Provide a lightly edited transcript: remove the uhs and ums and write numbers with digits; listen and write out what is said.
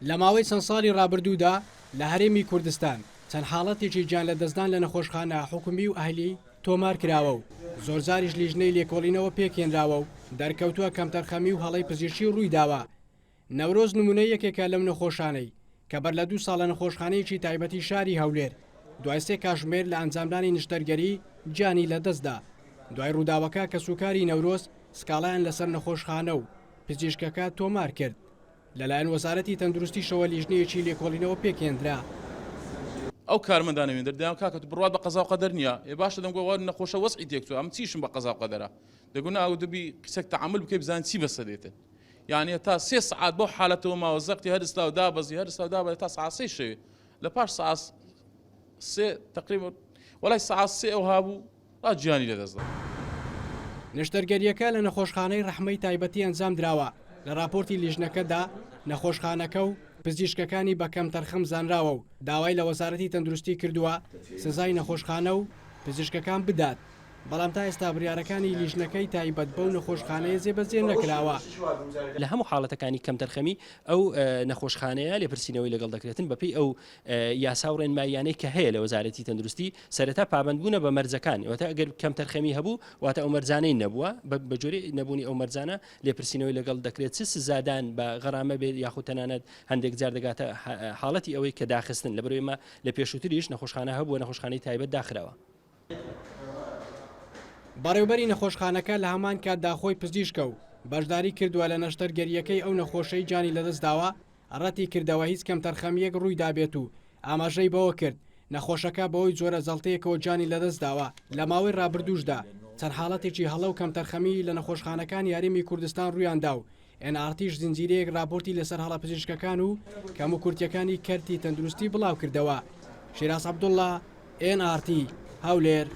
لە ماوەی چەند ساڵی ڕابردوودا لە هەرێمی کوردستان چەند حاڵەتێکی گیانلەدەستدان لە نەخۆشخانە حکومی و ئەهلی تۆمار کراوە و زۆرجاریش لیژنەی لێکۆڵینەوە پێکهێنراوە و دەرکەوتووە کەمتەرخەمی و هەڵەی پزیشکی ڕوویداوە. نەورۆز نمونەی یەکێکە لەو نەخۆشانەی کە بەر لە دوو ساڵ لە نەخۆشخانەیەکی تایبەتی شاری هەولێر دوای سێ کاژمێر لە ئەنجامدانی نشتەرگەری گیانی لەدەستدا. دوای ڕووداوەکە کەسوکاری نەورۆز سکاڵایان لەسەر نەخۆشخانە و پزیشکەکە تۆمار کرد. لەلایەن وەزارەتی تەندروستیشەوە لیژنەیەکی لێکۆڵینەوە پێکهێنرا. ئەو کارمەندانە وێندەر دەیان کاکە تو بڕوات بە قەزا و قەدەر نییە ئێ باشە دەمگۆ وە نەخۆشە وەزعی تێکچووە ئەمن چیشم بە قەزا و قەدەرە دەگو نا ئەو دەبی قسەک تەعامول بکەی بزانین چی بەسەر دێتن یانی تا سێ سەعات بەو حالەتەوە ماوە زەقتی هەرستا و دابەزی هەرستا و دابەزی تا سەعات سێی شەوێ لە پاش سەعات سێ تقریبا وەڵای سەعات سێ ئەو هابوو ڕا گیانی لەدەستدا. نەشتەرگەرییەکە لە نەخۆشخانەی ڕەحمەی تایبەتی ئەنجامدراوە، لە ڕاپۆرتی لیژنەکەدا نەخۆشخانەکە و پزیشکەکانی بە کەمتەرخەم زانراوە و داوای لە وەزارەتی تەندروستی کردووە سزای نەخۆشخانە و پزیشکەکان بدات، بەڵام تا ئێستا بڕیارەکانی لیژنەکەی تایبەت بەو نەخۆشخانەیە جێبەجێ نەکراوە. لە هەموو حاڵەتەکانی کەمتەرخەمی ئەو نەخۆشخانەیە لێپرسینەوەی لەگەڵ دەکرێتن بەپێی ئەو یاسا و ڕێنماییانەی کە هەیە لە وەزارەتی تەندروستی سەرەتا پابەندبوونە بە مەرجەکان واتە ئەگەر کەمتەرخەمی هەبوو واتە ئەو مەرجانەی نەبووە بە جۆری نەبوونی ئەو مەرجانە لێپرسینەوەی لەگەڵ دەکرێت چ سزادان بە غەرامە بێت یاخود تەنانەت هەندێک جار دەگاتە حاڵەتی ئەوەی کە داخستن لەبەرئەوەی ئێمە لە پێشووتریش نەخۆشخانە هەبووە نەخۆشخانەی تایبەت داخراوە. بەڕێوبەری نەخۆشخانەکە لە هەمان کاتدا خۆی پزیشکە و بەشداری کردووە لە نەشتەرگەرییەکەی ئەو نەخۆشەی گیانی لەدەستداوە، ڕەتی کردەوە هیچ کەمتەرخەمییەک ڕوویدابێت و ئاماژەی بەوە کرد، نەخۆشەکە بەهۆی جۆرە جەڵتەیەکەوە گیانی لەدەستداوە، لە ماوەی ڕابردووشدا چەند حاڵەتێکی هەڵە و کەمتەرخەمی لە نەخۆشخانەکانی هەرێمی کوردستان ڕوویاندا و ئێن ئاڕ تیش زنجیرەیەک ڕاپۆرتی لەسەر هەڵە پزیشکەکان و کەموکورتییەکانی کەرتی تەندروستی بڵاوکردەوە. شیراز عەبدوڵڵا، ئێن ئاڕ تی، هەولێر.